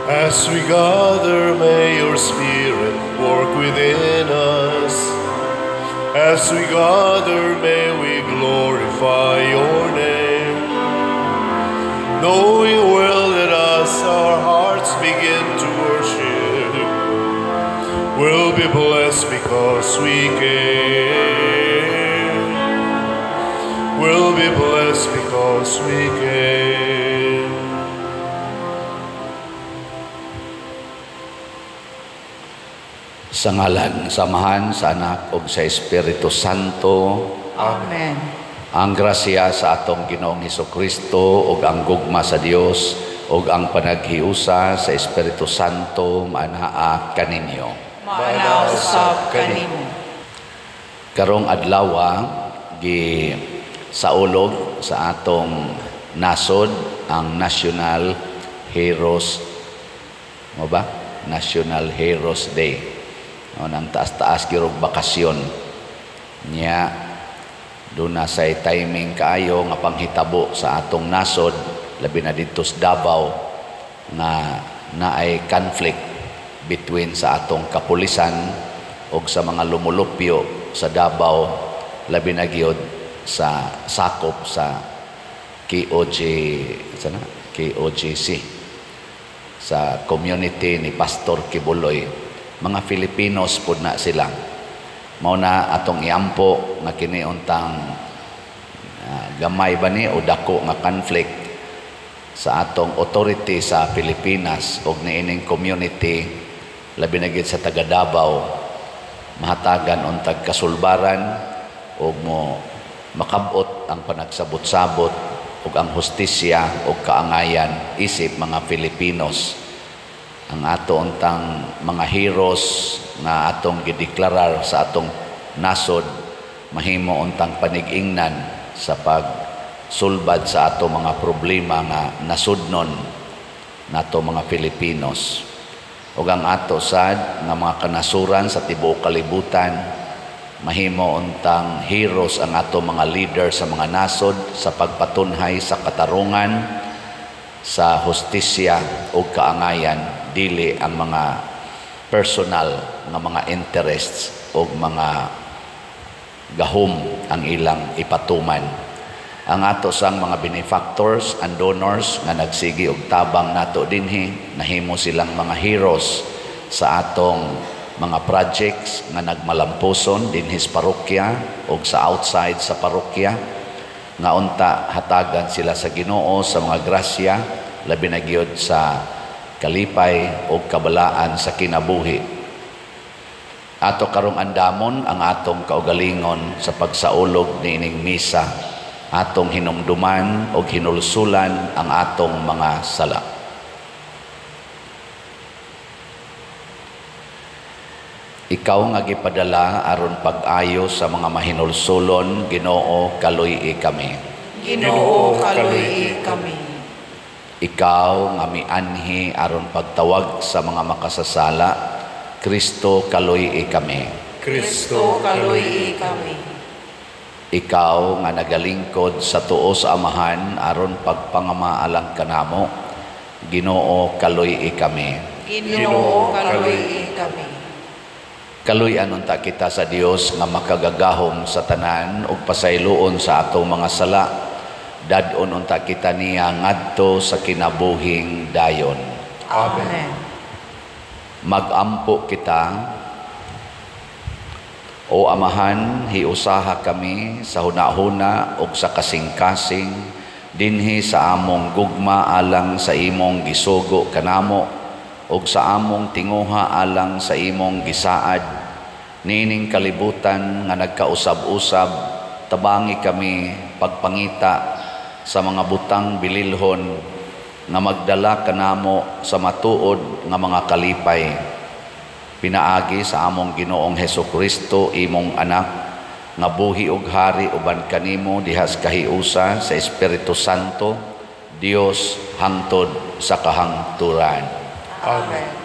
As we gather, may your Spirit work within us. As we gather, may we glorify your name. Knowing well that as our hearts begin to worship, we'll be blessed because we came. We'll be blessed because we came. Sa ngalan sa Amahan, sa Anak ug sa Espiritu Santo. Amen. Ang grasya sa atong Ginoong Hesukristo ug ang gugma sa Dios ug ang panaghiusa sa Espiritu Santo maanaa kaninyo. Maanaa usab kanimo. Karong adlaw gi saulog sa atong nasod ang National Heroes mo ba? National Heroes Day. O, nang taas-taas girog bakasyon niya doon na say timing kaayo nga panghitabo sa atong nasod, labi na didto sa Davao nga naay conflict between sa atong kapulisan og sa mga lumulupyo sa Davao, labi na gyud sa sakop sa KOJ sana KOJC sa community ni Pastor Quiboloy. Mga Filipinos pud na sila. Mao na atong iampo nga kini untang gamay ba ni o dako nga conflict sa atong authority sa Pilipinas og niining community, labi na gid sa taga Davao, mahatagan untag kasulbaran og mo makabot ang panagsabot-sabot ug ang hustisya ug kaangayan isip mga Filipinos. Ang ato untang mga heroes nga atong gideklarar sa atong nasod mahimo untang panig-ingnan sa pagsulbad sa ato mga problema nga nasudnon nato mga Filipinos. Ug ang ato sad nga mga kanasuran sa tibuok kalibutan mahimo untang heroes ang ato mga leader sa mga nasod sa pagpatunhay sa katarungan, sa hustisya ug kaangayan, dili ang mga personal nga mga interests o mga gahom ang ilang ipatuman. Ang ato sang mga benefactors and donors nga nagsigi og tabang nato dinhi, nahimo silang mga heroes sa atong mga projects nga nagmalampuson dinhi sa parokya o sa outside sa parokya, nga unta hatagan sila sa Ginoo sa mga grasya, labi na gyud sa kalipay o kabalaan sa kinabuhi. Ato karong andamon ang atong kaugalingon sa pagsaulog niining misa, atong hinumduman o hinulsulan ang atong mga sala. Ikaw nga gipadala aron pag-ayo sa mga mahinulsulon, Ginoo, kaluy-i kami. Ginoo, kaluy-i kami. Ikaw nga mianhi aron pagtawag sa mga makasasala, Kristo, kaluy-i kami. Kristo, kaluy-i kami. Ikaw nga nagalingkod sa tuo sa Amahan aron pagpangamaalang kanamo, Ginoo, kaluy-i kami. Ginoo, kaluy-i kami. Kaluy-an unta kita sa Dios nga makagagahom sa tanan ug pasayloon sa atong mga sala. Dad-on unta kita niya ngadto sa kinabuhing dayon. Amen. Magampo kita. O Amahan, hiusaha kami sa hunahuna ug sa kasing-kasing dinhi sa among gugma alang sa imong gisugo kanamo ug sa among tinguha alang sa imong gisaad. Niining kalibutan nga nagkausab-usab, tabangi kami pagpangita sa mga butang bililhon nga magdala kanamo sa matuod nga mga kalipay. Pinaagi sa among Ginoong Hesukristo, imong anak, nga buhi ug hari uban kanimo dihas kahiusa sa Espiritu Santo, Dios hangtod sa kahangturan. Amen.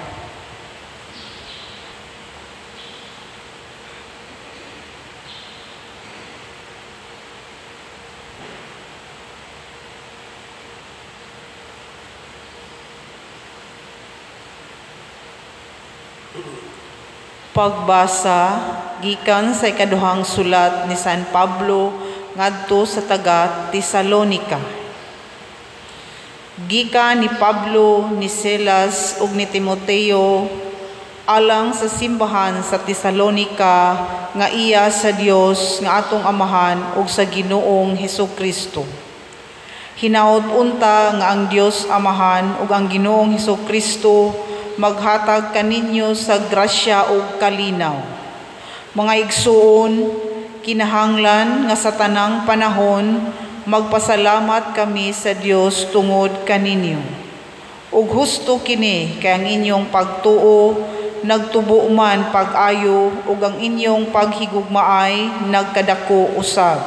Pagbasa gikan sa ikaduhang sulat ni San Pablo ngadto sa taga Tesalonika. Gikan ni Pablo, ni Silas ug ni Timoteo alang sa simbahan sa Tesalonika nga iya sa Dios nga atong Amahan ug sa Ginoong Hesukristo. Hinaot unta nga ang Dios Amahan ug ang Ginoong Hesukristo maghatag kaninyo sa grasya ug kalinaw. Mga igsuon, kinahanglan nga sa tanang panahon magpasalamat kami sa Dios tungod kaninyo. Ug husto kini kay ang inyong pagtuo nagtubo man pag-ayo ug ang inyong paghigugmaay nagkadako usab.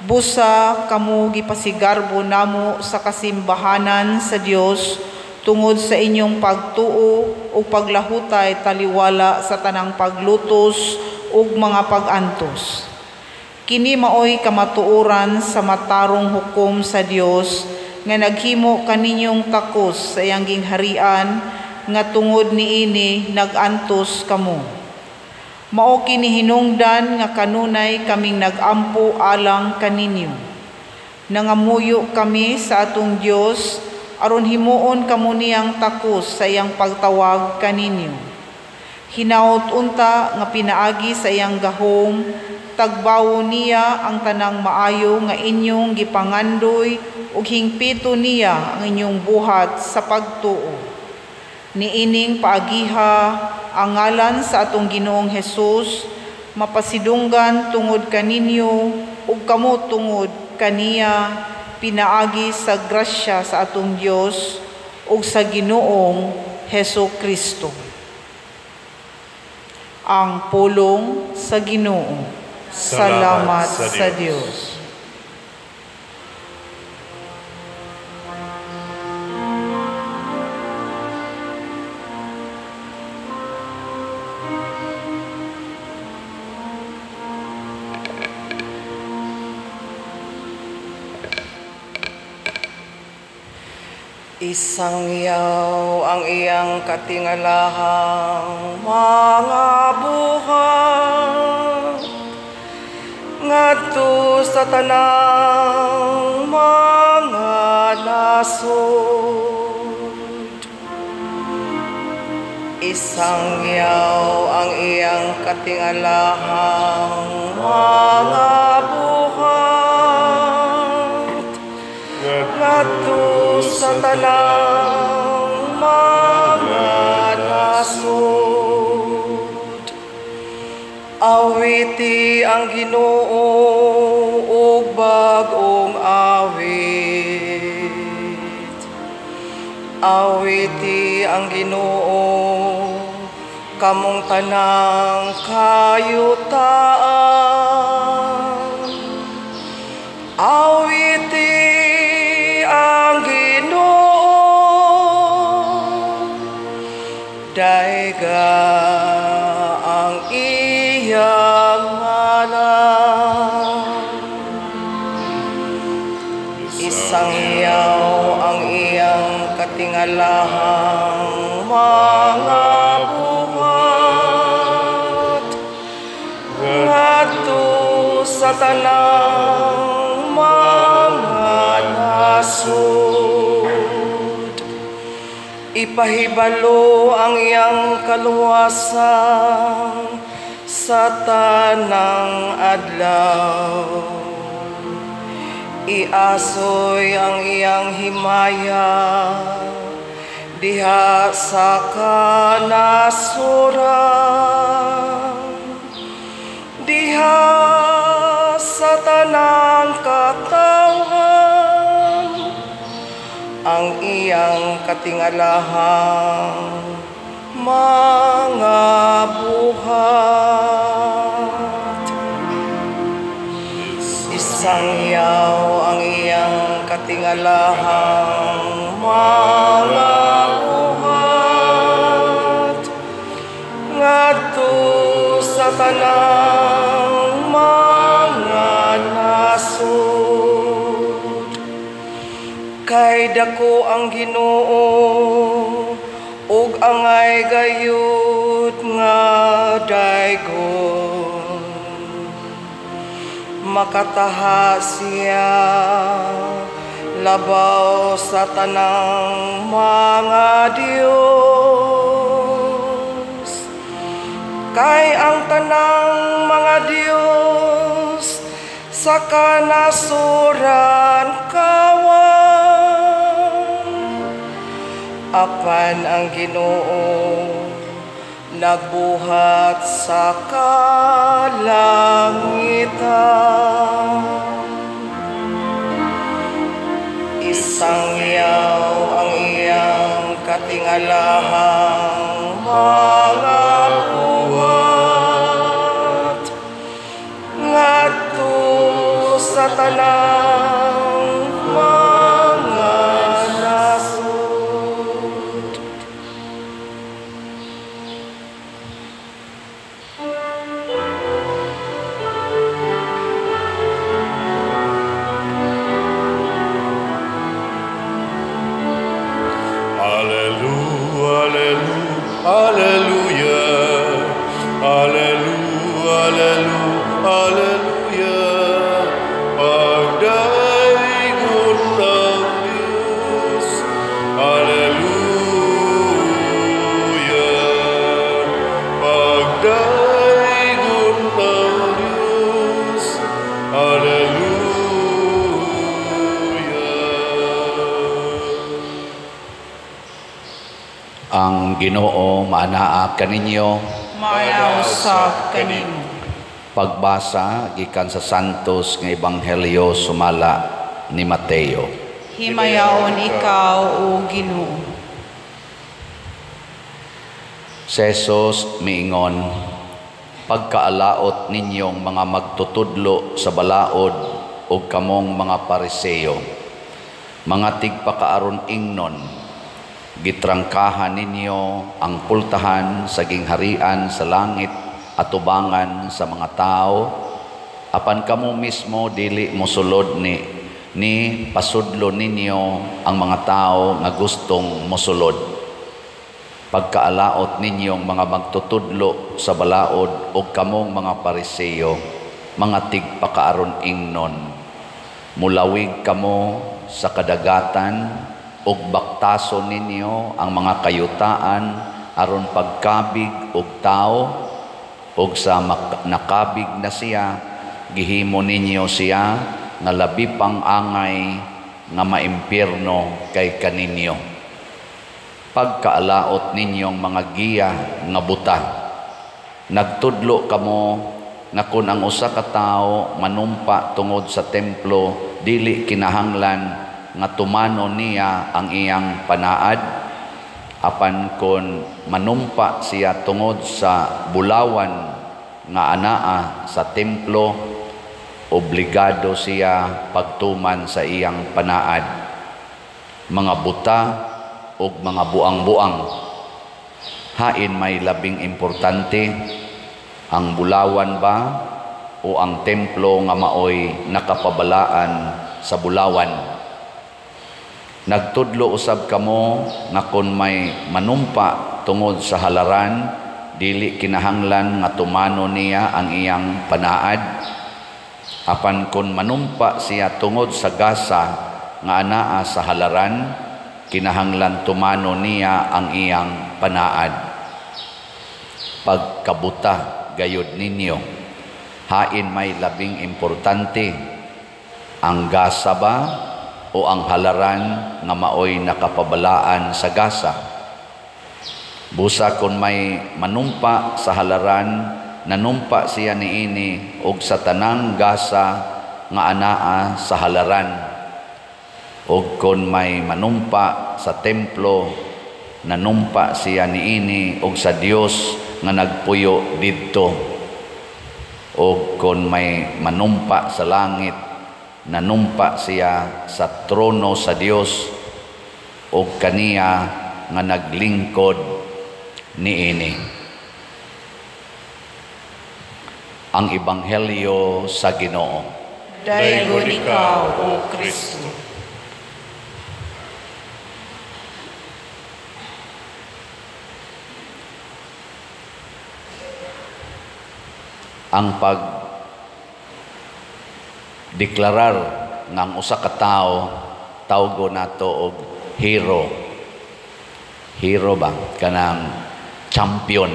Busa kamo gipasigarbo namo sa kasimbahanan sa Dios tungod sa inyong pagtuo ug paglahutay taliwala sa tanang paglutos ug mga pag-antos. Kini maoy kamatuoran sa matarong hukom sa Dios nga naghimo kaninyong takos sa iyang gingharian nga tungod niini nag-antos kamo. Mao kini hinungdan nga kanunay kaming nag-ampo alang kaninyo. Nangamuyo kami sa atong Dios aron himuon kamo niyang takos sa iyang pagtawag kaninyo. Hinaot unta nga pinaagi sa iyang gahom, tagbawo niya ang tanang maayo nga inyong gipangandoy ug hingpito niya ang inyong buhat sa pagtuo. Niining paagiha ang ngalan sa atong Ginoong Hesus mapasidunggan tungod kaninyo ug kamo tungod kaniya pinaagi sa grasya sa atong Dios ug sa Ginoong Hesus Kristo. Ang pulong sa Ginoo. Salamat sa Dios. Isangyaw ang iyang katingalahang mga buhat ngadto sa tanang mga nasod. Isangyaw ang iyang katingalahang mga buhat ngadto sa tanang mga nasod. Awiti ang Ginoo og bag-ong awit. Awiti ang Ginoo kamong tanang kayutaan. Awiti ang Ginoo, dayga ang iyang ngalan. Isangyaw ang iyang katingalahang mga buhat ngadto sa tanang mga nasod. Ipahibalo ang iyang kaluwasan sa tanang adlaw. Iasoy ang iyang himaya diha sa kanasuran, diha sa tanang katawhan ang iyang katingalahang mga buhat. Isangyaw ang iyang katingalahang mga buhat ngadto sa tanang mga nasod. Kay dako ang Ginoo ug angay gayud Jud nga daygon, makataha siya labaw sa tanang mga Dios, kay ang tanang mga Dios sa kanasuran kawan, apan ang Ginoo nagbuhat sa kalangitan. Isangyaw ang iyang katingalahang mga buhat ngadto sa tanang mga nasod. Alleluia, alleluia, alleluia, alleluia. Pagdaygon ng Diyos. Alleluia. Pagdaygon ng Diyos. Alleluia. Ang Ginoo maanaa kaninyo. Maanaa usab kanimo. Pagbasa gikan sa Santos nga Ebanghelyo sumala ni Mateo. Himayaon ikaw, o Ginoo. Si Jesus miingon, pagkaalaot ninyong mga magtutudlo sa balaod ug kamong mga Pariseo, mga tigpakaaron ingnon, gitrangkahan ninyo ang pultahan sa gingharian sa langit atubangan sa mga tao, apan kamo mismo dili mosulod ni pasudlo ninyo ang mga tao nga gustong mosulod. Pagkaalaot ninyong mga magtutudlo sa balaod ug kamong mga Pariseo, mga tigpakaaron ingnon, mulawig kamo sa kadagatan ug baktaso ninyo ang mga kayutaan aron pagkabig og tao, ug sa nakabig na siya gihimo ninyo siya nga labi pang angay nga maimpierno kay kaninyo. Pagkaalaot ninyong mga giya nga buta, nagtudlo kamo nga kun ang usa ka tawo manumpa tungod sa templo, dili kinahanglan nga tumano niya ang iyang panaad, apan kon manumpa siya tungod sa bulawan nga anaa sa templo, obligado siya pagtuman sa iyang panaad. Mga buta ug mga buang-buang, hain may labing importante, ang bulawan ba o ang templo nga maoy nakapabalaan sa bulawan? Nagtudlo usab kamo nga kon may manumpa tungod sa halaran, dili kinahanglan nga tumano niya ang iyang panaad, apan kon manumpa siya tungod sa gasa nga anaa sa halaran, kinahanglan tumano niya ang iyang panaad. Pagkabuta gayud ninyo, hain may labing importante, ang gasa ba o ang halaran nga maoy nakapabalaan sa gasa? Busa kon may manumpa sa halaran, nanumpa siya niini og sa tanang gasa nga anaa sa halaran. Og kon may manumpa sa templo, nanumpa siya niini og sa Dios nga nagpuyo didto. Og kon may manumpa sa langit, nanumpa siya sa trono sa Dios og kaniya nga naglingkod niini. Ang Ebanghelyo sa Ginoo. Daygon ikaw, O Kristo. Ang pag deklarar nga ang usa ka tawo tawgo nato og hero. Hero ba kanang champion,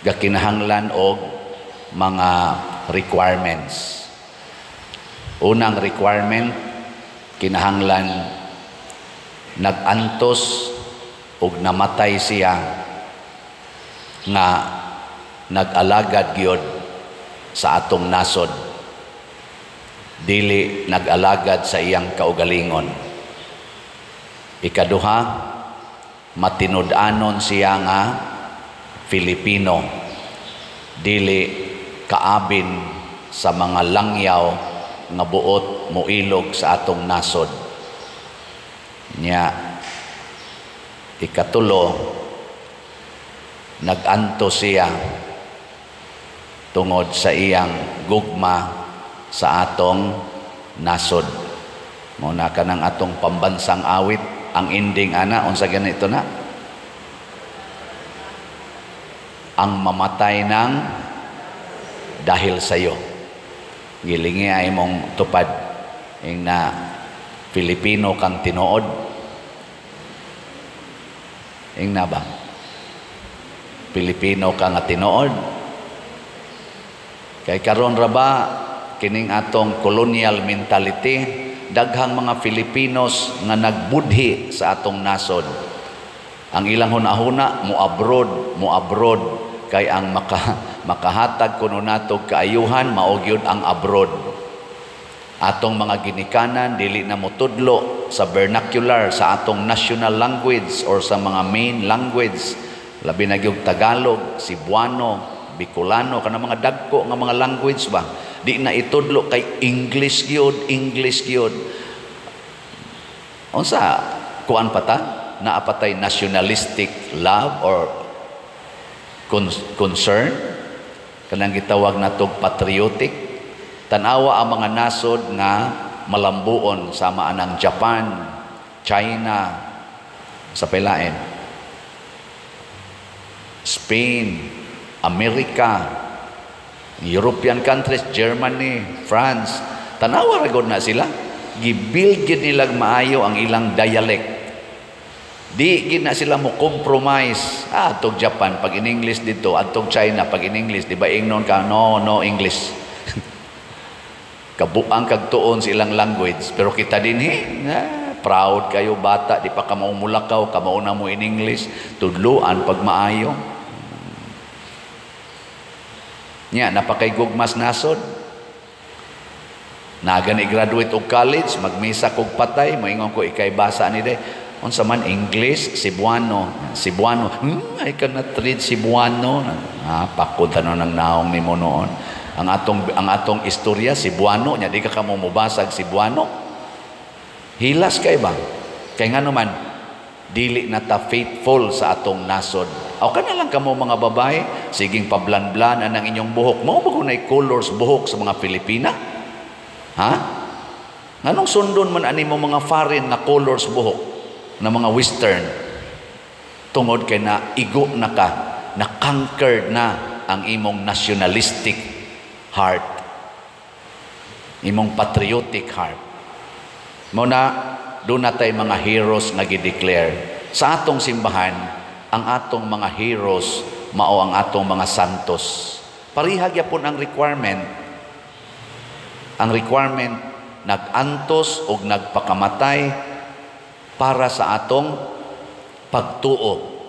gakinahanglan og mga requirements. Unang requirement, kinahanglan nag-antos og namatay siya nga nag-alagad gyud sa atong nasod, dili nag-alagad sa iyang kaugalingon. Ikaduha, matinud-anon siya nga Filipino, dili kaabin sa mga langyaw nga buot moilog sa atong nasod. Nya ikatulo, nag-antos siya tungod sa iyang gugma sa atong nasod. Mao na kanang atong pambansang awit, ang ending ana, unsa ganito na? Ang mamatay ng dahil sa iyo. Gilingi ay mong tupad ing na Filipino kang tinuod. Ing na ba? Pilipino ka nga tinuod. Kay karon ra ba kining atong colonial mentality, daghang mga Filipinos nga nagbudhi sa atong nasod. Ang ilang hunahuna mo abroad kay ang makahatag kuno natog kaayuhan mao gyud ang abroad. Atong mga ginikanan dili na motudlo sa vernacular, sa atong national language or sa mga main language, labi na gyud Tagalog, Cebuano, Bicolano, kanang mga dagko nga mga language ba, di na itudlo kay English gyud, English gyud. Unsa kuan pa ta? Naa pa tay nationalistic love or concern, kanang gitawag natog patriotic. Tan-awa ang mga nasod nga malambuon sama anang Japan, China, sa pelain, Spain, Amerika, European countries, Germany, France. Tanawa ra gud na sila. Gibuild gid nila maayo ang ilang dialect. Di gid na sila mo compromise. Ah, atog Japan pag in English dito, atog China pag in English, di ba ingnon ka no no English. Kabuang kag tuon sa ilang language, pero kita dinhi, proud kayo bata, di pa ka maumulakaw, kamauna mo in English, tudluan pag maayo. Nya napakay gugmas nasod. Naga ni graduate og college, magmisa kog patay, moingon ko ikay basa ni day. Unsa man English, Cebuano, Cebuano. I cannot read Cebuano. Ah, pakod tanon ang naong nimo noon. Ang atong istorya Cebuano, nya di ka kamo mobasag Cebuano. Hilas kay ba? Kay ngano man dili na ta faithful sa atong nasod. Aw kana lang kamo mga babae, siging pablan-blan anang inyong buhok. Mao ba kunay colors buhok sa mga Pilipina? Ha? Nganong sundon man ani mo mga foreign na colors buhok na mga western? Tungod kay na igo na ka, na conquered na ang imong nationalistic heart, imong patriotic heart. Mao na doon natay mga heroes nga gi-declare sa atong simbahan. Ang atong mga heroes mao ang atong mga santos. Pareha gyapon ang requirement. Ang requirement, nag-antos og nagpakamatay para sa atong pagtuo.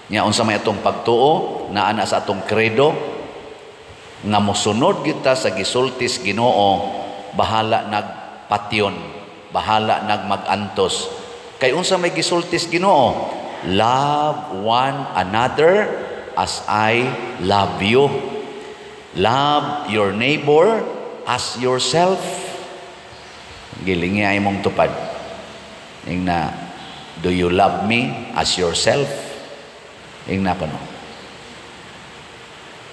Nya unsa may atong pagtuo? Naa na sa atong credo nga mosunod kita sa gisultis Ginoo, bahala nagpatyon, bahala nagmagantos. Kay unsa may gisultis Ginoo? Love one another as I love you. Love your neighbor as yourself. Gilingi ay mong tupad. Ing na, do you love me as yourself? Ing na pa no.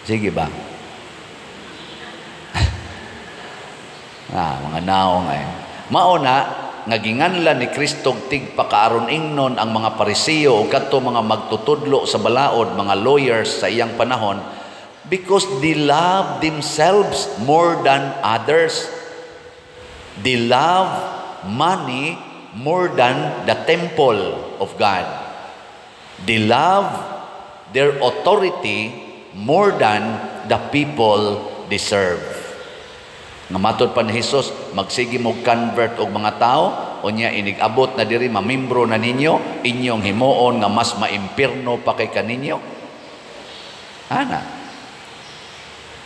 Sige ba? Ah, mga naong ay. Mao na nga ginganlan ni Kristo tigpakaaron ingnon ang mga Pariseo o kadto mga magtutudlo sa balaod, mga lawyers sa iyang panahon, Because they love themselves more than others. They love money more than the temple of God. They love their authority more than the people they serve. Nga matod pa ni Jesus, magsige mo convert og mga tao, unya inig-abot na diri, mamimbro na ninyo, inyong himuon nga mas maimpirno pa kay kaninyo. Ana.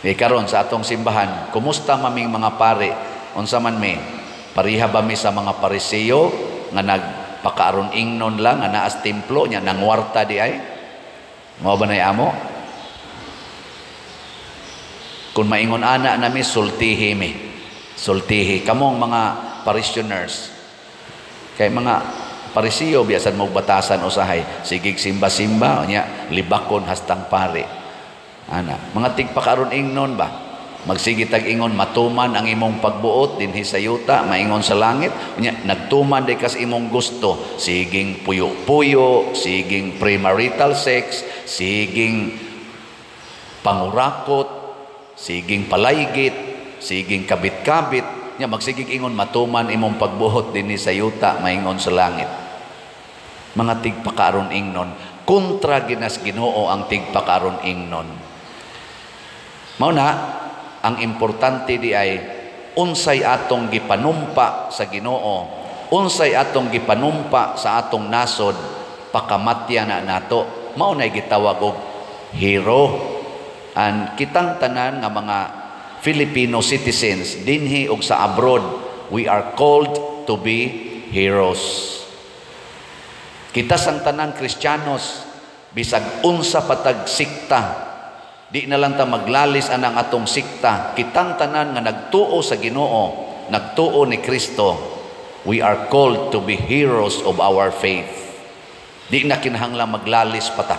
Di karon sa atong simbahan, kumusta maming mga pare? Unsa man mi? Pareha ba mi sa mga Pariseo nga nagpakaaron ingnon lang nga naas templo nya nangwarta di ay? Mao ba nay amo? Kung maingon ana nami, sultihi mi. Sultihi kamong mga parishioners. Kay mga Pariseo biyasan mo batasan usahay, sigig simba-simba nya libakon hastang pare. Ana, mga tigpakaron ingnon ba? Magsige tag ingon, "Matuman ang imong pagbuot dinhi sa yuta, maingon sa langit." Unya nagtuman di kas imong gusto, siging puyo-puyo, siging premarital sex, siging pangurakot, siging palaygit, siging kabit-kabit. Nya magsigig ingon, "Matuman imong pagbuot dinhi sa yuta, maingon sa langit." Mga tigpakaron ingnon, kontra ginas Ginoo ang tigpakaron ingnon. Mao na ang importante di ay unsay atong gipanumpa sa Ginoo, unsay atong gipanumpa sa atong nasod, pakamatya na nato. Mao nay gitawag og hero. And kitang tanan nga mga Filipino citizens dinhi og sa abroad, we are called to be heroes. Kita sang tanan Kristiyanos, bisag unsa patag sikta, di na lang ta maglalis anang atong sikta. Kitang tanan nga nagtuo sa Ginoo, nagtuo ni Kristo, we are called to be heroes of our faith. Di na kinahanglang maglalis pata.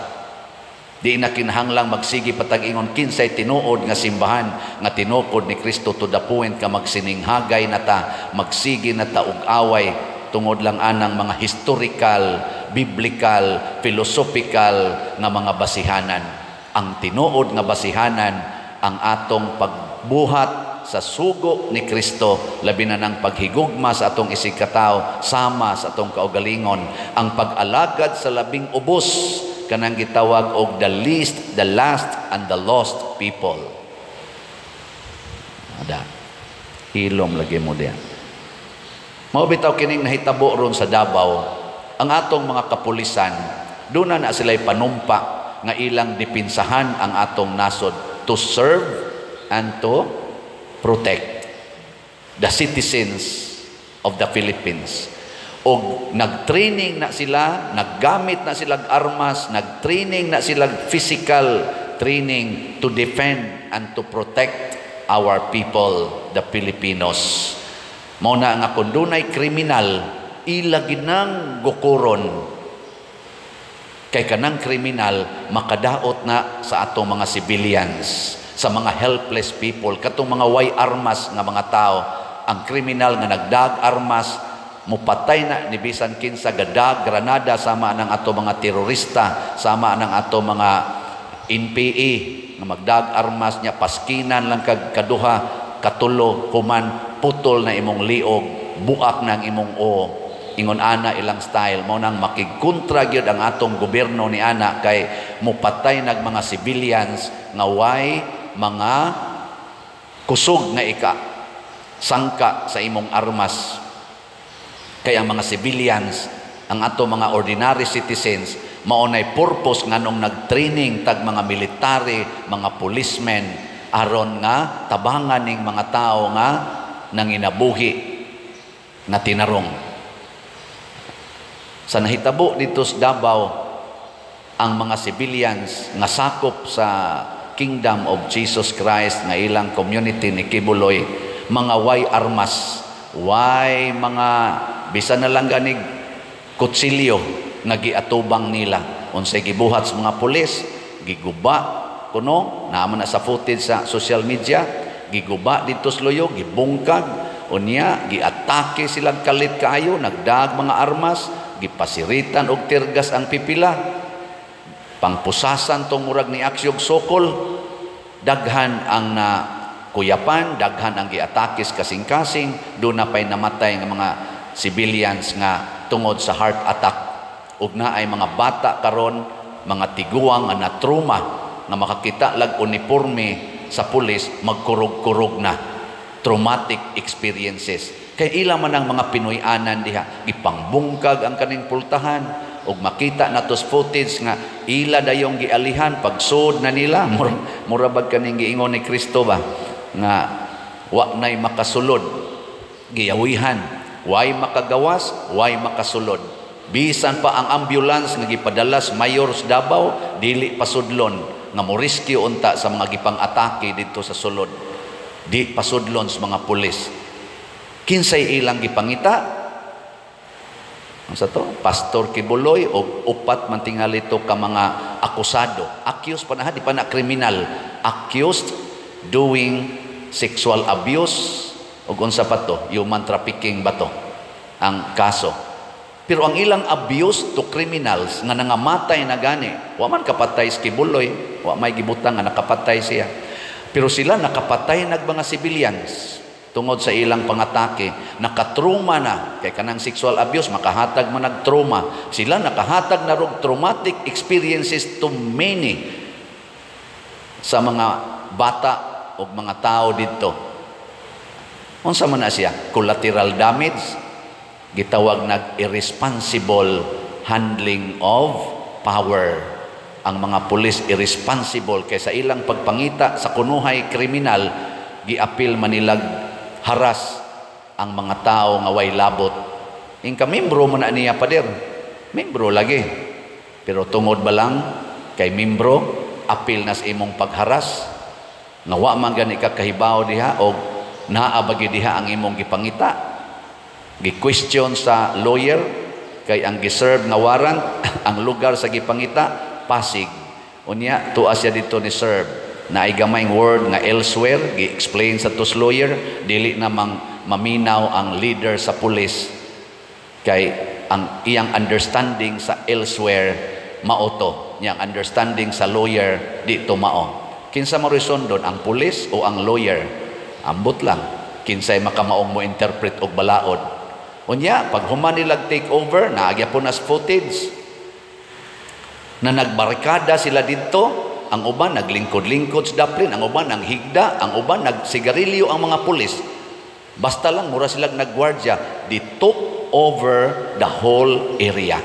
Di na kinahanglang magsigi patag ingon kinsay tinuod nga simbahan nga tinukod ni Kristo, to the point ka magsininghagay na ta, magsigi na ta og away tungod lang anang mga historical, biblical, philosophical nga mga basihanan. Ang tinuod nga basihanan, ang atong pagbuhat sa sugo ni Kristo, labi na ng paghigugma sa atong isigkatao sama sa atong kaugalingon, ang pag-alagad sa labing ubos, kanang gitawag og the least, the last, and the lost people. Ada. Hilom lagi mo diya. Mao bitaw kining nahitabo ron sa Davao, ang atong mga kapulisan, doon na na sila'y panumpa nga ilang dipinsahan ang atong nasod, to serve and to protect the citizens of the Philippines. Og nag-training na sila, naggamit na sila armas, nag-training na sila, physical training to defend and to protect our people, the Filipinos. Mao na nga kung dunay kriminal, ila ginang gukuron. Kay kanang kriminal makadaot na sa atong mga civilians, sa mga helpless people, katong mga way armas nga mga tao. Ang kriminal nga nagdag armas, mupatay na ni bisan kinsa, gadag granada, sama ng ato mga terorista, sama ng ato mga NPA nga magdag armas niya, paskinan lang kag kaduha, katulo, human putol na imong liog, buak na ang imong o. Ingon ana ilang style. Mao nang makigkontra gyud ang atong gobyerno ni ana kay mupatay nag mga civilians nga way mga kusog nga ika sangka sa imong armas. Kay ang mga civilians, ang ato mga ordinary citizens, mao nay purpose nganong nag-training tag mga military, mga policemen, aron nga tabangan ning mga tao nga nanginabuhi nga tinarong. Sa nahitabo dito sa Davao, ang mga civilians nga sakop sa Kingdom of Jesus Christ nga ilang community ni Quiboloy, mga way armas, way mga bisan na lang ganig kutsilyo nga giatubang nila. Unsay gibuhat sa mga pulis, giguba kuno, naman na sa footage sa social media, giguba dito sa luyo, gibungkag, unya giatake silang kalit kaayo, nagdag mga armas, gipasiritan og teargas ang pipila, pangpusasan tong murag ni aksyog sokol. Daghan ang na kuyapan, daghan ang giatakis kasing-kasing, duna pay namatay nga mga civilians nga tungod sa heart attack. Ug naay mga bata karon, mga tiguang nga na-trauma nga makakita lag uniforme sa pulis, magkurog-kurog na. Traumatic experiences. Kay ila man ang mga Pinoy-anan diha, gipangbungkag ang kaning pultahan, ug makita natos footage nga ila dayong gialihan pagsud na nila. Mura bag kaning giingon ni Kristo ba nga wa nay makasulod, giyawihan, way makagawas, way makasulod. Bisan pa ang ambulance nga gipadala sa mayor sa Davao, dili pasudlon nga mo rescue unta sa mga gipang-atake didto sa sulod. Di pasudlon sa mga pulis. Kinsay ilang gipangita? Unsa to? Pastor Quiboloy og upat man tingali to ka mga akusado. Accused pa na, di pa na kriminal. Accused doing sexual abuse og unsa pa to? Human trafficking ba to? Ang kaso. Pero ang ilang abuse to criminals nga nangamatay na gani, wa man kapatay si Quiboloy, wa may gibutang nga nakapatay siya. Pero sila nakapatay nag mga civilians tungod sa ilang pangatake, nakatruma na kay kanang sexual abuse makahatag man nag trauma. Sila nakahatag na rog traumatic experiences to many sa mga bata o mga tao didto. Unsa man na siya? Collateral damage, gitawag nag irresponsible handling of power. Ang mga pulis irresponsible kay sa ilang pagpangita sa kunuhay kriminal, giapil manilag haras ang mga tao nga way labot. Ingka membro man na niya, pader. Membro lagi. Pero tungod ba lang kay membro, apil na sa imong pagharas nga wa man gani ka kahibaw diha og naa ba gyud diha ang imong gipangita. Gi-question sa lawyer kay ang giserve nga warrant, ang lugar sa gipangita, Pasig. Unya tuwa siya dito ni serve na ay gamayng word nga elsewhere, gi-explain sa tos lawyer, dili namang maminaw ang leader sa pulis kay ang iyang understanding sa elsewhere mao to, niyang understanding sa lawyer di to mao. Kinsa mo doon, ang pulis o ang lawyer? Ambot lang kinsay makamaong mo interpret og balaod. Unya pag human nilag take over, naagya po nas footage na nagbarikada sila didto. Ang uban naglingkod-lingkod sa daplin, ang uban ang higda, ang uban nagsigarilyo ang mga pulis. Basta lang mura silang nagwardya, they took over the whole area.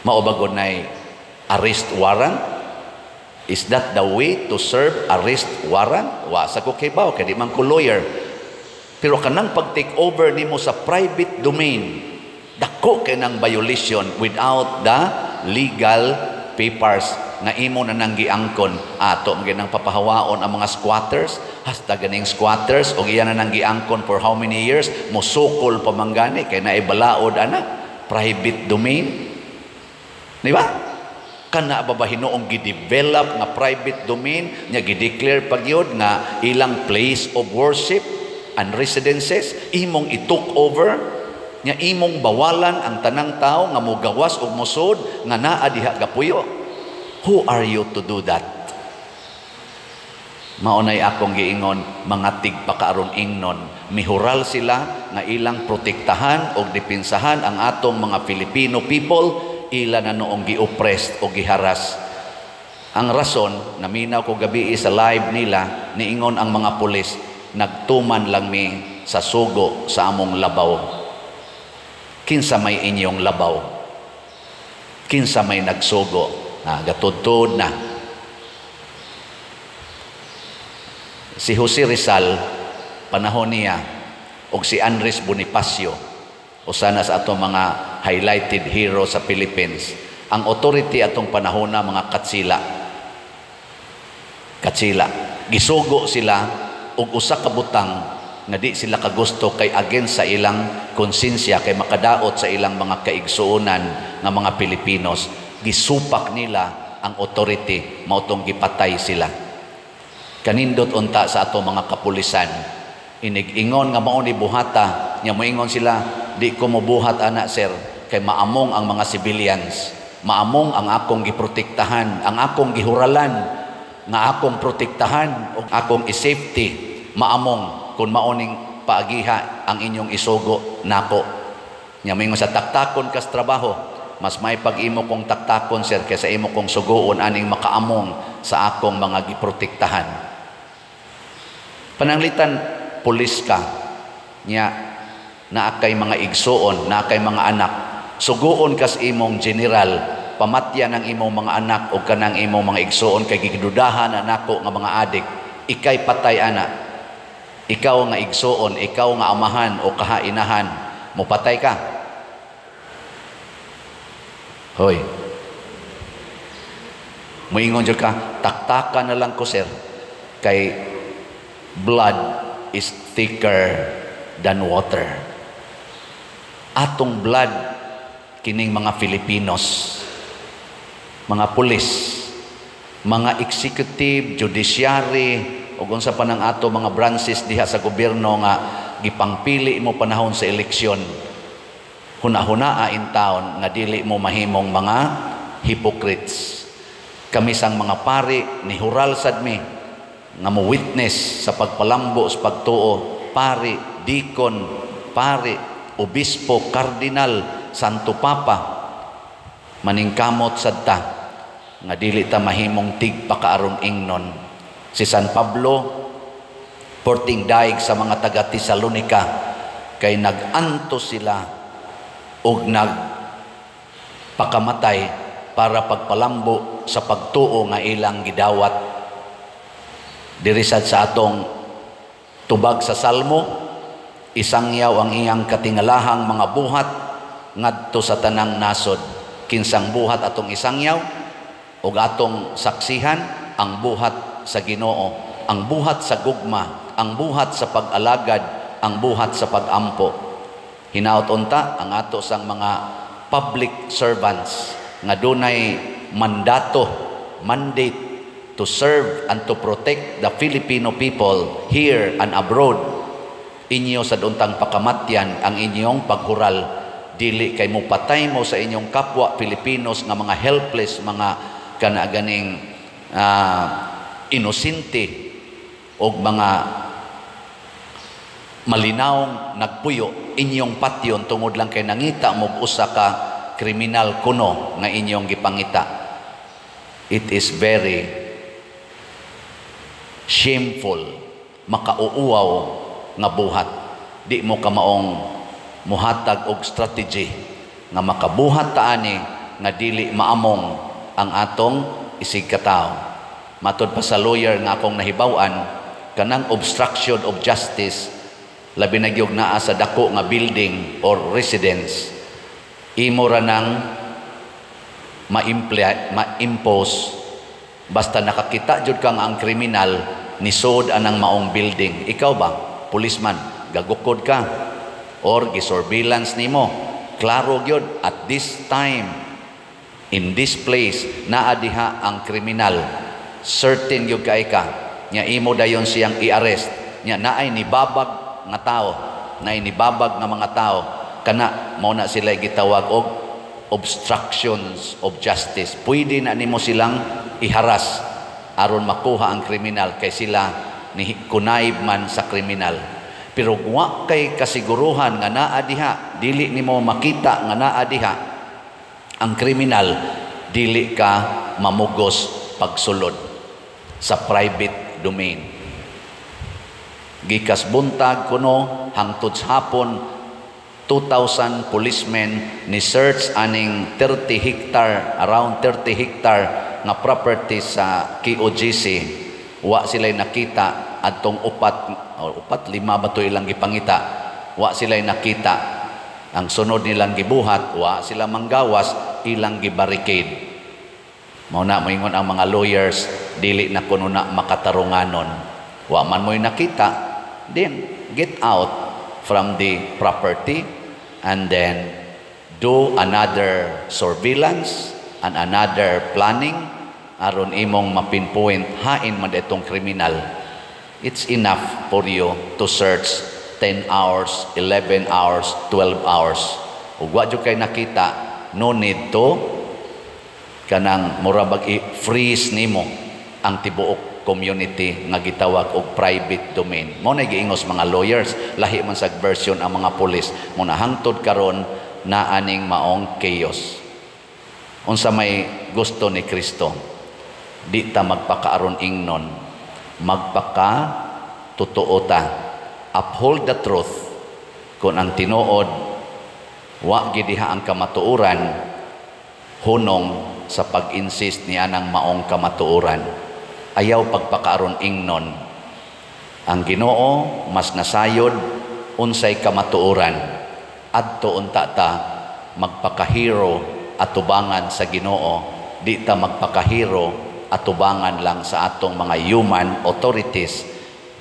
Mao ba gud nay arrest warrant? Is that the way to serve arrest warrant? Wa sa ko kibaw kay di man ko lawyer. Pero kanang pag-take over nimo sa private domain, dako kay nang violation without the legal papers nga imo na nang giangkon. Ato man nang papahawaon ang mga squatters, hasta ganing squatters og iya na nang giangkon for how many years, mosukol pa man gani kay naay balaod ana, private domain, di ba? Kana ba ba hinuong gi-develop nga private domain nya, gi-declare pa gyud nga ilang place of worship and residences, imong i-took over nya, imong bawalan ang tanang tao nga mogawas og mosud nga naa diha gapuyo? Who are you to do that? Maunay akong giingon, mga tigpakaaron ingnon, mihural sila nga ilang protektahan og depensahan ang atong mga Filipino people, ila na noong gi-oppressed o giharas. Ang rason, naminaw ko gabi sa live nila, niingon ang mga pulis, "Nagtuman lang mi sa sugo sa among labaw." Kinsa may inyong labaw? Kinsa may nagsugo? Na gatudtod na. Si Jose Rizal, panahon niya, og si Andres Bonifacio, usa na sa atong mga highlighted hero sa Philippines. Ang authority atong panahon na mga katsila. Katsila. Gisugo sila og usa ka butang nga di sila kagusto kay against sa ilang konsensya, kay makadaot sa ilang mga kaigsuonan nga mga Pilipinos. Gisupak nila ang authority, mao tong gipatay sila. Kanindot unta sa ato mga kapulisan. Inig-ingon nga mao ni buhata, nya moingon sila, "Di ko mobuhat ana, sir, kay maamong ang mga civilians, maamong ang akong giprotektahan, ang akong gihuralan." Nga akong protektahan o akong i-safety maamong kung maoning paagiha ang inyong isugo nako. Nya moingon sa taktakon kas trabaho, mas may pag-imo kong taktakon, sir, kaysa imo kong suguon aning makaamong sa akong mga giprotektahan. Pananglitan pulis ka nya naa kay mga igsuon, naa kay mga anak, suguon kas imong general, pamatyan ang imong mga anak o kanang imong mga igsuon kay gidudahan na nako nga mga adik, ikay patay ana. Ikaw nga igsuon, ikaw nga amahan o kahainahan, mupatay ka? Hoy. Moingon jud ka, "Taktaka na lang ko, sir." Kay blood is thicker than water. Atong blood kining mga Filipinos, mga pulis, mga executive, judiciary, ug unsa pa nang ato mga branches diha sa gobyerno nga gipangpili mo panahon sa eleksyon. Huna-hunaa in town nga dili mo mahimong mga hypocrites. Kami sang mga pari ni hural sad mi nga mo witness sa pagpalambo sa pagtuo, pari, deacon, pari, obispo, kardinal, Santo Papa, maningkamot sad ta nga dili ta mahimong tigpakaaron ingnon. Si San Pablo porting daig sa mga taga Tesalonica kay nag-antos sila og nagpakamatay para pagpalambo sa pagtuo nga ilang gidawat. Diri sad sa atong tubag sa Salmo, isangyaw ang iyang katingalahang mga buhat ngadto sa tanang nasod. Kinsang buhat atong isangyaw ug atong saksihan? Ang buhat sa Ginoo, ang buhat sa gugma, ang buhat sa pag-alagad, ang buhat sa pag-ampo. Hinaot unta ang ato sang mga public servants nga dunay mandato, mandate to serve and to protect the Filipino people here and abroad. Inyo sa untang pakamatyan ang inyong paghural, dili kay mo patay mo sa inyong kapwa Filipinos nga mga helpless, mga kana ganing inosente og mga malinawong nagpuyo, inyong patyon tungod lang kay nangita mo usa ka kriminal kuno nga inyong gipangita. It is very shameful, makauuaw nga buhat. Di mo kamaong muhatag og strategy nga makabuhat ta ani nga dili maamong ang atong isig katawo. Matod pa sa lawyer nga akong nahibaw-an, kanang obstruction of justice, labi na gyud naa sa dako nga building or residence, imo ra nang ma-impose basta nakakita jud kang ang kriminal nisod anang maong building. Ikaw ba, policeman, gagukod ka or gisurveillance nimo, klaro gyud at this time in this place naa diha ang kriminal, certain gyud kay ka nya imo dayon siyang i-arrest, nya naay nibabag nga tao, naay nibabag nga mga tao, kana mao na sila gitawag og obstructions of justice. Pwede na nimo silang iharas aron makuha ang kriminal kay sila ni kunayb man sa kriminal. Pero wa kay kasiguruhan nga naa diha, dili nimo makita nga naa diha ang kriminal, dili ka mamugos pagsulod sa private domain. Gikas buntag kuno hangtod sa hapon, 2,000 policemen ni search aning 30 hectare, around 30 hectare nga property sa KOJC. Wa sila nakita adtong upat o upat, lima ba to ilang gipangita. Wa sila nakita. Ang sunod nilang gibuhat, wa sila manggawas, ilang gibarricade. Mao na moingon ang mga lawyers, dili na kuno na makatarunganon. Wa man mo'y nakita, then get out from the property and then do another surveillance and another planning aron imong mapinpoint hain man itong kriminal. It's enough for you to search 10 hours, 11 hours, 12 hours. Ug wa jud kay nakita, no need to kanang mura bag i-freeze nimo. ang tibuok community nga gitawag og private domain. Mao na giingos mga lawyers, lahi man sa version ang mga pulis. Mo na hangtod karon na aning maong chaos. Unsa may gusto ni Kristo? Di ta magpakaaron ingnon, magpaka totoo ta. Uphold the truth. Kung ang tinuod wa gidiha ang kamatuoran, hunong sa pag-insist niya ng maong kamatuoran. Ayaw pagpakaaron ingnon. Ang Ginoo mas nasayod unsay kamatuoran. Adto unta ta magpakahero atubangan sa Ginoo, di ta magpakahero atubangan lang sa atong mga human authorities,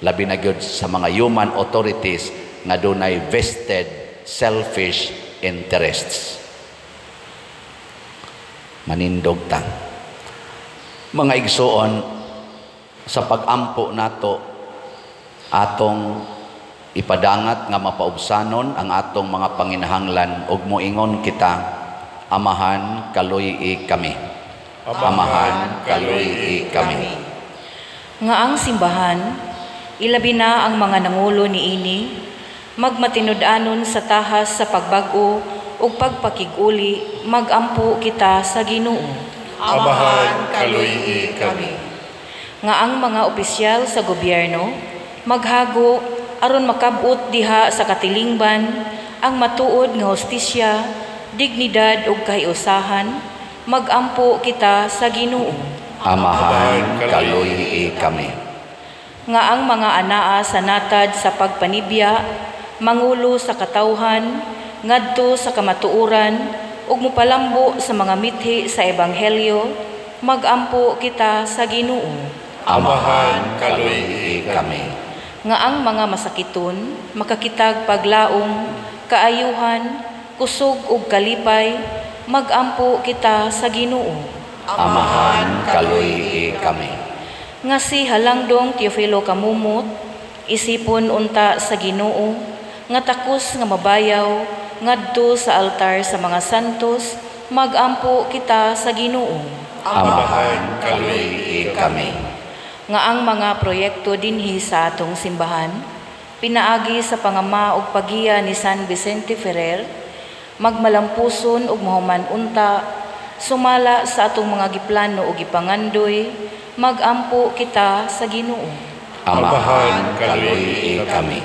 labi na gyud sa mga human authorities nga dunay vested selfish interests. Manindog ta. Mga igsuon, sa pag-ampo nato atong ipadangat nga mapaubsanon ang atong mga panginahanglan ug moingon kita, Amahan, kaluy-i kami. Amahan, kaluy-i kami. Nga ang simbahan, ilabi na ang mga nangulo niini, magmatinud-anon sa tahas sa pagbag-o ug pagpakig-uli, magampo kita sa Ginoo. Amahan, kaluy-i kami. Nga ang mga opisyal sa gobyerno maghago aron makab-ot diha sa katilingban ang matuod nga hustisya, dignidad ug kahiusahan, magampo kita sa Ginoo. Amahan, kaluy-i kami. Nga ang mga anaa sa natad sa pagpanibya, mangulo sa katawhan ngadto sa kamatuoran ug mopalambo sa mga mithi sa ebanghelyo, magampo kita sa Ginoo. Amahan, kaluy-i kami. Nga ang mga masakiton makakitag paglaom, kaayuhan, kusog ug kalipay, magampo kita sa Ginoo. Amahan, kaluy-i kami. Nga si Halangdong Teofilo Camomot, isipon unta sa Ginoo, nga takos nga mabayaw ngadto sa altar sa mga santos, magampo kita sa Ginoo. Amahan, kaluy-i kami. Nga ang mga proyekto dinhi sa atong simbahan, pinaagi sa pangama ug pagiya ni San Vicente Ferrer, magmalampuson ug mahuman unta, sumala sa atong mga giplano ug gipangandoy, magampo kita sa Ginoo. Amahan, kaluy-i kami.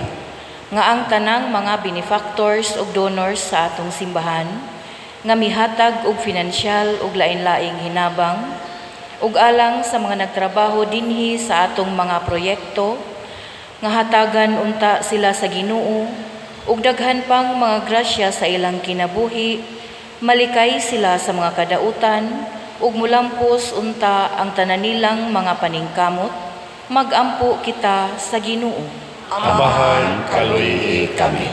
Nga ang tanang mga benefactors ug donors sa atong simbahan, nga mihatag og finansyal ug lain-laing hinabang, ug alang sa mga nagtrabaho dinhi sa atong mga proyekto, nga hatagan unta sila sa Ginoo ug daghan pang mga grasya sa ilang kinabuhi, malikay sila sa mga kadautan ug mulampos unta ang tanan nilang mga paningkamot, magampo kita sa Ginoo. Amahan, kaluy-i kami.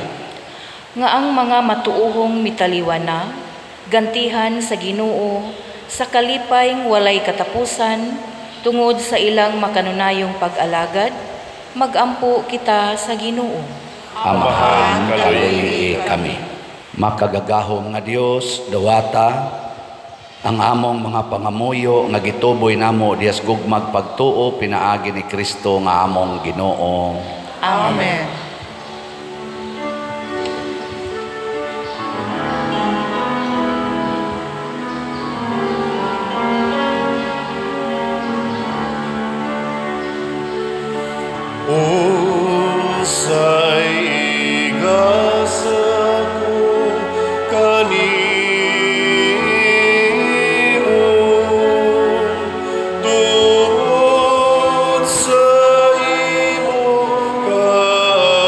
Nga ang mga matuohong mitaliwan na, gantihan sa Ginoo sa kalipay walay katapusan tungod sa ilang makanunayong pag-alagad, magampo kita sa Ginoo. Amahan, kaluy-i kami. Makagagahom nga Dios, dawata ang among mga pangamuyo nga gituboy namo diyas gugmag pagtuo pinaagi ni Kristo nga among Ginoo. Amen. Unsay igasa ko kanimo, tungod sa imong kaayo.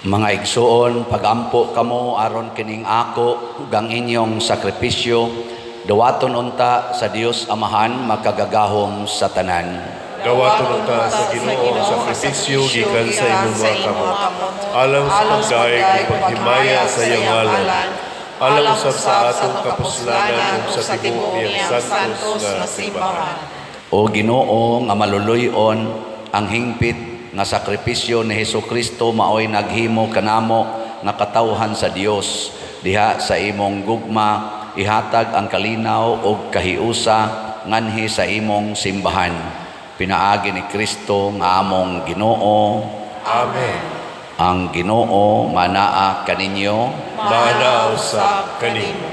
Mga igsuon, pagampo kamo aron kining ako ug ang inyong sakripisyo dawaton unta sa Dios Amahan makagagahom sa tanan. Dawaton unta sa Ginoo ang sakripisyo gikan sa imong mga kamot, alang sa pagdayeg ug paghimaya sa iyang ngalan, alang usab sa atong kapuslanan ug sa tibuok niyang santos nga simbahan. O Ginoo nga maluluy-on, ang hingpit nga sakripisyo ni Hesukristo maoy naghimo kanamo nga katawhan sa Dios. Diha sa imong gugma ihatag ang kalinaw ug kahiusa nganhi sa imong simbahan. Pinaagi ni Kristo nga among Ginoo. Amen. Ang Ginoo manaa kaninyo, Manaa usab kanimo.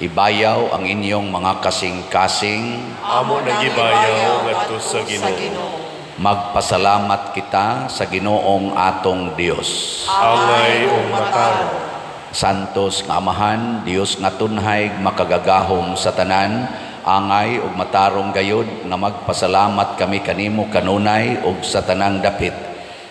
Ibayaw ang inyong mga kasing-kasing. Amo nagibayaw ngadto sa Ginoo. Magpasalamat kita sa Ginoong atong Dios. Angay ug matarong. Santos nga Amahan, Dios nga tunhay makagagahom sa tanan, angay ug matarong gayud nga magpasalamat kami kanimo kanunay ug sa tanang dapit.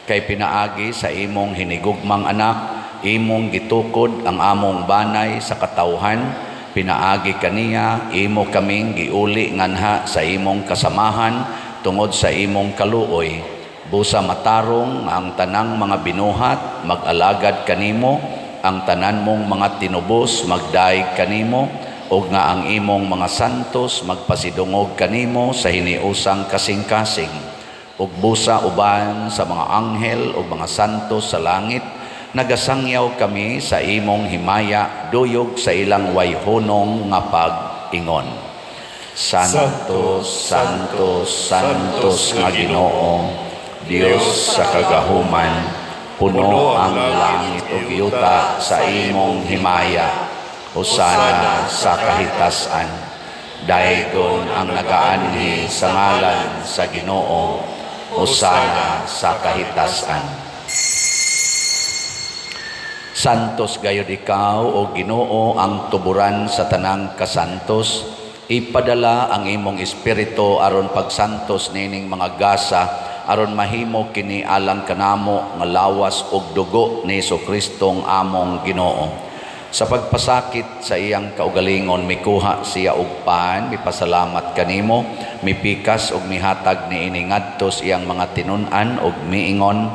Kay pinaagi sa imong hinigugmang anak, imong gitukod ang among banay sa katawhan, pinaagi kaniya imo kaming giuli nganha sa imong kasamahan tungod sa imong kaluoy. Busa matarong ang tanang mga binuhat mag-alagad kanimo, ang tanan mong mga tinubos magdaig kanimo, ug nga ang imong mga santos magpasidungog kanimo sa hiniusang kasing-kasing. Ug busa uban sa mga anghel ug mga santos sa langit, nagasangyaw kami sa imong himaya duyog sa ilang wayhunong nga pag-ingon. Santo, Santo, Santos nga Ginoo, Dios sa kagahuman, puno ang langit ug yuta sa imong himaya. Hosana sa kahitasan. Daygon ang nagaanhi sa ngalan sa Ginoo. Hosana sa kahitasan. Santos gayud ikaw o Ginoo ang tuburan sa tanang kasantos. Ipadala ang imong espiritu aron pagsantos nining mga gasa, aron mahimo kini alang kanamo nga lawas ug dugo ni Jesukristong among Ginoo. Sa pagpasakit sa iyang kaugalingon, mikuha siya og pan, mipasalamat kanimo, mipikas ug mihatag niini ngadto sa iyang mga tinun-an ug miingon,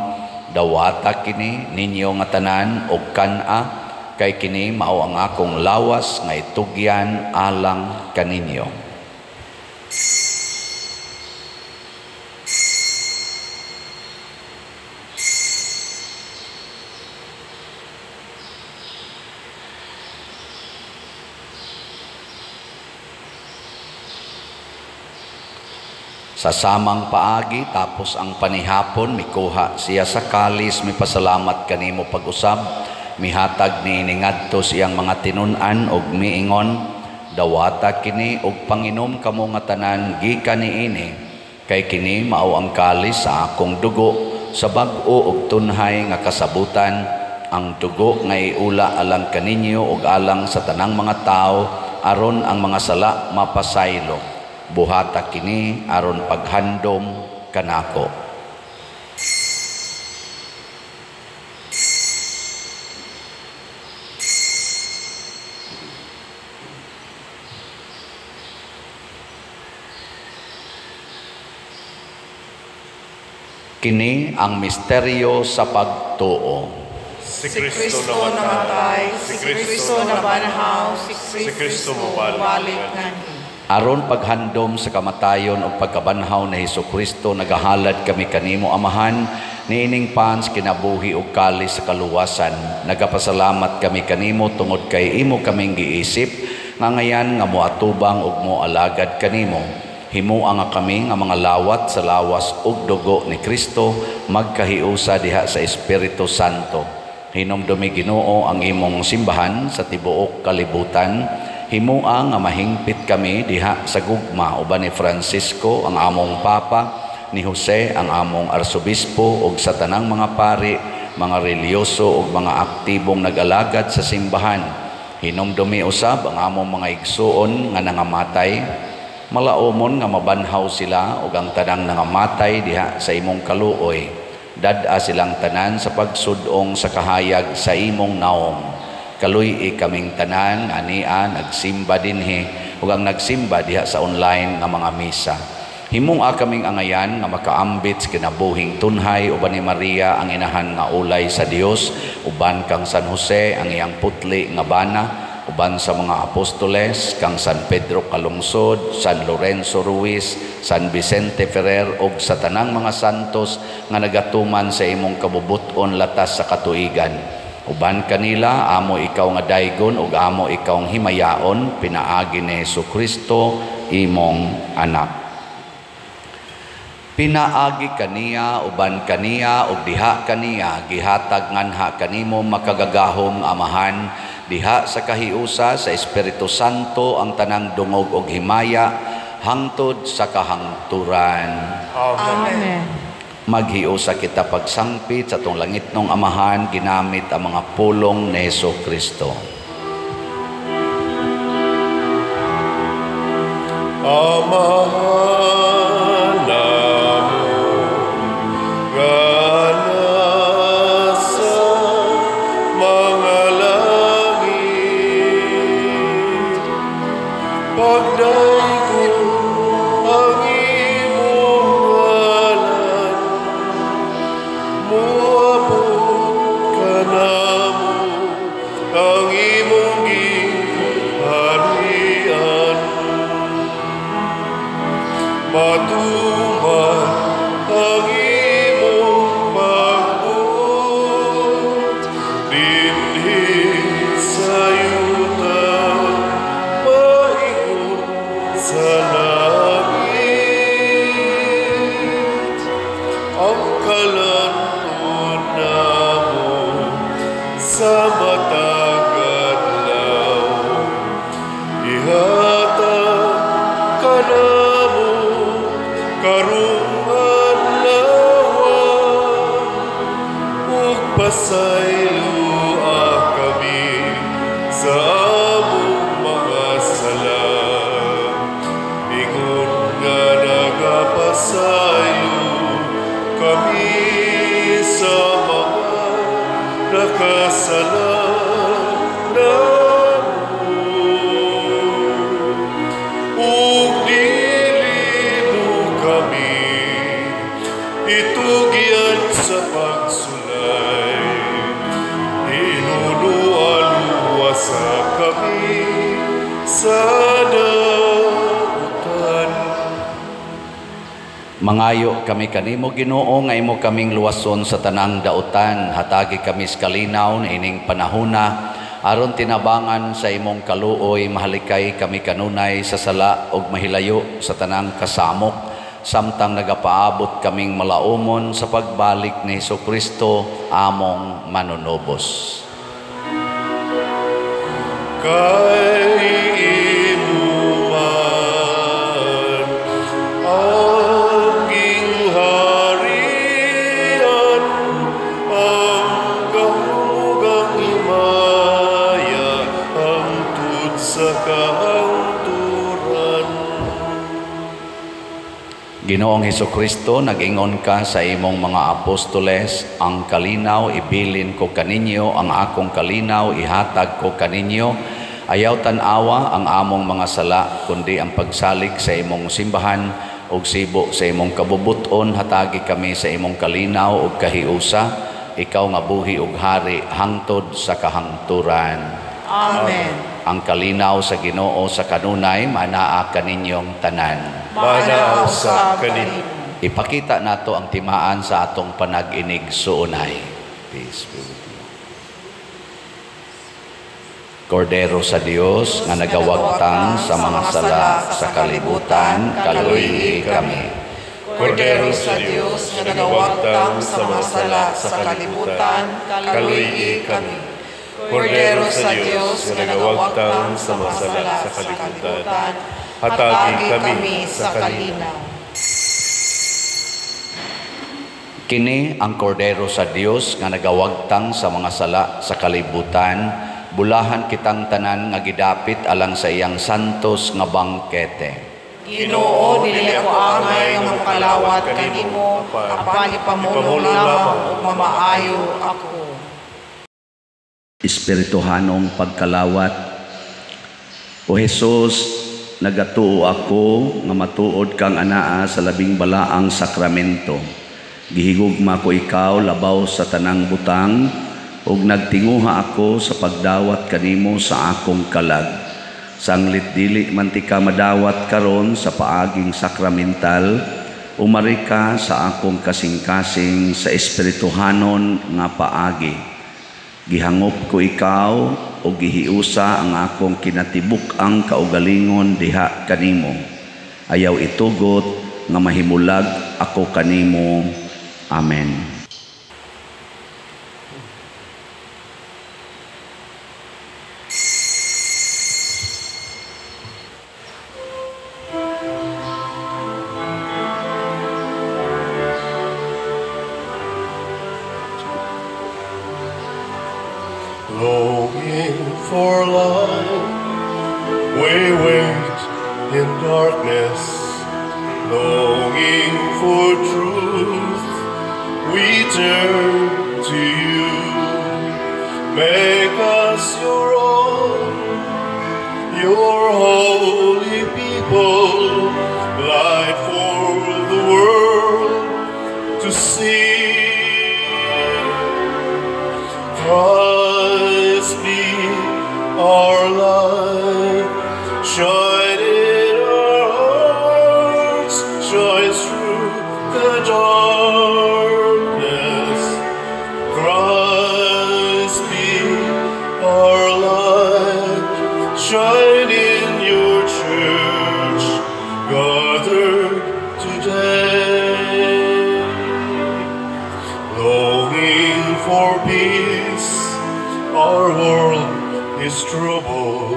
dawata kini ninyo nga tanan og kan-a, kay kini mao ang akong lawas nga itugyan alang kaninyo. Sa samang paagi, tapos ang panihapon, mikuha siya sa kalis, mipasalamat kanimo pag-usab, mihatag niini ngadto sa iyang mga tinun-an og miingon, dawata kini og panginom kamo nga tanan gikan niini, kay kini mao ang kalis sa akong dugo sa bag-o og tunhay nga kasabutan, ang dugo nga iula alang kaninyo og alang sa tanang mga tawo aron ang mga sala mapasaylo. Buhata kini aron paghandom kanako. Kini ang misteryo sa pagtuo. Si Kristo namatay, si Kristo nabanhaw, si Kristo mobalik nganhi. Aron paghandom sa kamatayon ug pagkabanhaw ni Hesukristo, nagahalad kami kanimo Amahan niining pans kinabuhi ug kalis sa kaluwasan. Nagapasalamat kami kanimo tungod kay imo kaming giisip nga ngayan nga moatubang ug moalagad kanimo. Himua nga kami nga mga lawat sa lawas ug dugo ni Kristo magkahiusa diha sa Espiritu Santo. Hinumdumi Ginoo ang imong simbahan sa tibuok kalibutan. Himua nga mahingpit kami diha sa gugma uban ni Francisco ang among Papa, ni Jose ang among Arsobispo ug sa tanang mga pari, mga reliyoso ug mga aktibong nag-alagad sa simbahan. Hinumdumi usab ang among mga igsuon nga nangamatay. Malaomon nga mabanhaw sila ug ang tanang nangamatay diha sa imong kaluoy. Dad-a silang tanan sa pagsudong sa kahayag sa imong naong. Kaluy-i kaming tanan ania nagsimba dinhi ug ang nagsimba diha sa online nga mga misa. Himong-a kaming angayan nga makaambit sa kinabuhing tunhay uban ni Maria ang inahan nga ulay sa Dios, uban kang San Jose ang iyang putli nga bana, uban sa mga apostoles kang San Pedro Calungsod, San Lorenzo Ruiz, San Vicente Ferrer ug sa tanang mga santos nga nagatuman sa imong kabubut-on latas sa katuigan. Uban kanila amo ikaw nga daygon ug amo ikaw ang himayaon pinaagi ni Hesukristo imong anak. Pinaagi kaniya, uban kaniya ug diha kaniya gihatag nganha kanimo makagagahom Amahan diha sa kahiusa sa Espiritu Santo ang tanang dungog og himaya hangtod sa kahangturan. Amen. Maghiusa kita pagsangpit sa atong langitnong Amahan ginamit ang mga pulong ni Hesukristo. Amahan namo nga nasa mga langit, pagdaygon ang imong ngalan, moabot kanamo ang imong gingharian. Matuman ang imong pagbuot dinhi sa yuta, maingon sa langit. Ang kalan-on namo sa matag adlaw, ihatag kanamo karong adlaw, ug pasayloa kami sa among mga sala, ingon nga nagapasaylo kami sa mga nakasala namo. Ug dili mo kami itugyan sa pagsulay, hinunualuwasa kami sa dautan. Mangayo kami kanimo Ginoo nga imo kaming luwason sa tanang dautan, hatagi kami sa kalinaw niining panahona aron tinabangan sa imong kaluoy mahalikay kami kanunay sa sala ug mahilayo sa tanang kasamok, samtang nagapaabot kaming malaumon sa pagbalik ni Hesukristo among manunubos. Kay imo man ang gingharian, ang gahom ug himaya, hangtod sa kahangturan. Ginoong Hesukristo, nag-ingon ka sa imong mga apostoles, ang kalinaw ibilin ko kaninyo, ang akong kalinaw ihatag ko kaninyo. Ayaw tan-awa ang among mga sala, kundi ang pagsalig sa imong simbahan ug sibo sa imong kabubuton, hatagi kami sa imong kalinaw ug kahiusa, ikaw nga buhi ug hari hangtod sa kahangturan. Amen. Ang kalinaw sa Ginoo sa kanunay manaa kaninyong tanan. Manaa sa kaninyo. Ipakita nato ang timaan sa atong panag-inig suunay. Peace be with you. Kordero sa Dios nga nagawagtang sa mga sala sa kalibutan, kaluy-i kami. Kordero sa Dios nga nagawagtang sa mga sala sa kalibutan, kaluy-i kami. Kordero sa Dios nga nagawagtang sa mga sala sa kalibutan, hatagi kami sa kalinaw. Kini ang Kordero sa Dios nga nagawagtang sa mga sala sa kalibutan, bulahan kitang tanan nga gidapit alang sa iyang santos nga bangkete. Ginoo, dili ako angay nga mokalawat kanimo, apan ipamulong lamang ug mamaayo ako. Espirituhanong pagkalawat. O Hesus, nagatuo ako nga matuod kang anaa sa labing balaang sakramento. Gihigugma ko ikaw labaw sa tanang butang ug nagtinguha ako sa pagdawat kanimo sa akong kalag. Sanglit dili man tika madawat karon sa paaging sakramental, umari ka sa akong kasing-kasing sa espirituhanon nga paagi. Gihangop ko ikaw o gihiusa ang akong kinatibuk-ang kaugalingon diha kanimo. Ayaw itugot nga mahimulag ako kanimo. Amen. Longing for light, we wait in darkness. Longing for truth, we turn to you. Make us your own, your holy people, light for the world to see. Christ be our light, shine in our hearts, shine through the darkness. Christ be our light, shine in your church, gathered today. Longing for peace, our world is troubled.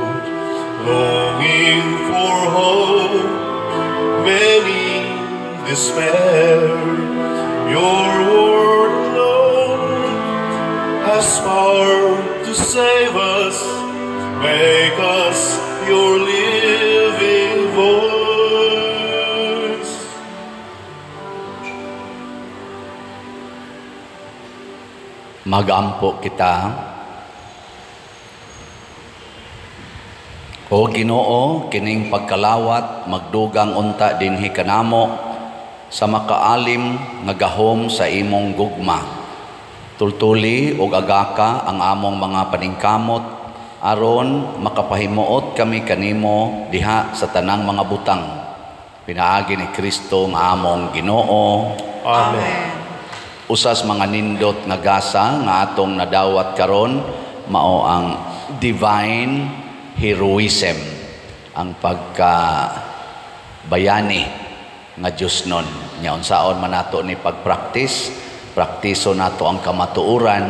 Longing for hope, many despair. Your word alone has power to save us. Make us your living voice. Magampo kita. O Ginoo, kining pagkalawat magdugang unta dinhi kanamo sa makaalim nga gahom sa imong gugma. Tultuli og agaka ang among mga paningkamot aron makapahimuot kami kanimo diha sa tanang mga butang. Pinaagi ni Kristo nga among Ginoo. Amen. Usas mga nindot nga gasa nga atong nadawat karon mao ang divine heroism, ang pagka bayani nga Dios nun. Nya unsaon man nato ni pagpraktis, praktiso nato ang kamatuoran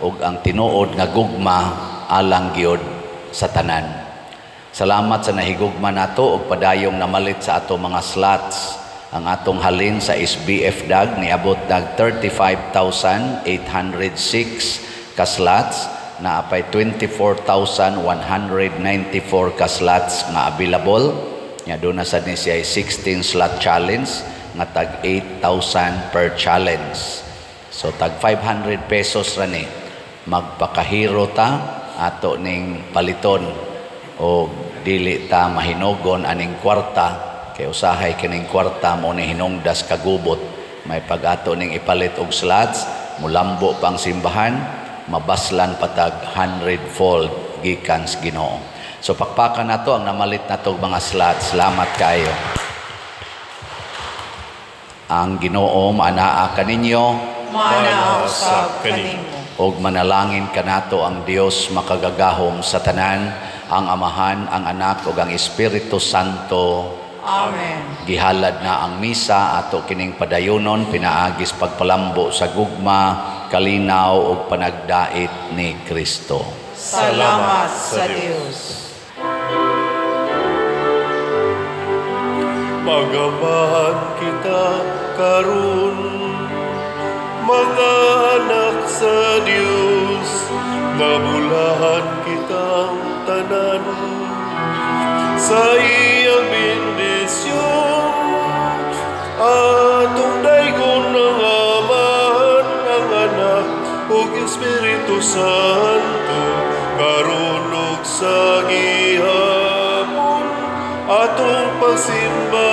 ug ang tinuod nga gugma alang gyud sa tanan. Salamat sa nahigugma nato ug padayong namalit sa ato mga slots. Ang atong halin sa SBF DAG niabot dag 35,806 ka slots, naapay 24,194 ka slots nga available. Nya doon na sad ni siya 16 slot challenge nga tag 8,000 per challenge. So tag 500 pesos ra ni. Magpakahiro ta ato ning paliton o dili ta mahinugon aning kwarta kay usahay kining kwarta mo ni hinungdas kagubot. May pag-ato ning ipalit og slots, mulambo pang simbahan, mabaslan patag 100-fold gikan sa Ginoo. So pakpakan nato ang namalit nato mga slots. Salamat kayo. Ang Ginoo maanaa kaninyo, maanaa usab kanimo. Og manalangin kanato ang Dios makagagahom sa tanan, ang Amahan, ang Anak ug ang Espiritu Santo. Amen. Gihalad na ang misa ato kining padayonon pinaagis pagpalambo sa gugma, kalinaw ug panagdait ni Kristo. Salamat sa Dios. Magamahan kita karon, mga anak sa Dios, nabulahan kitang tanan sa iyang bendisyon. ug Espiritu Santo, karon ug sa gihapon, atong pagsimba.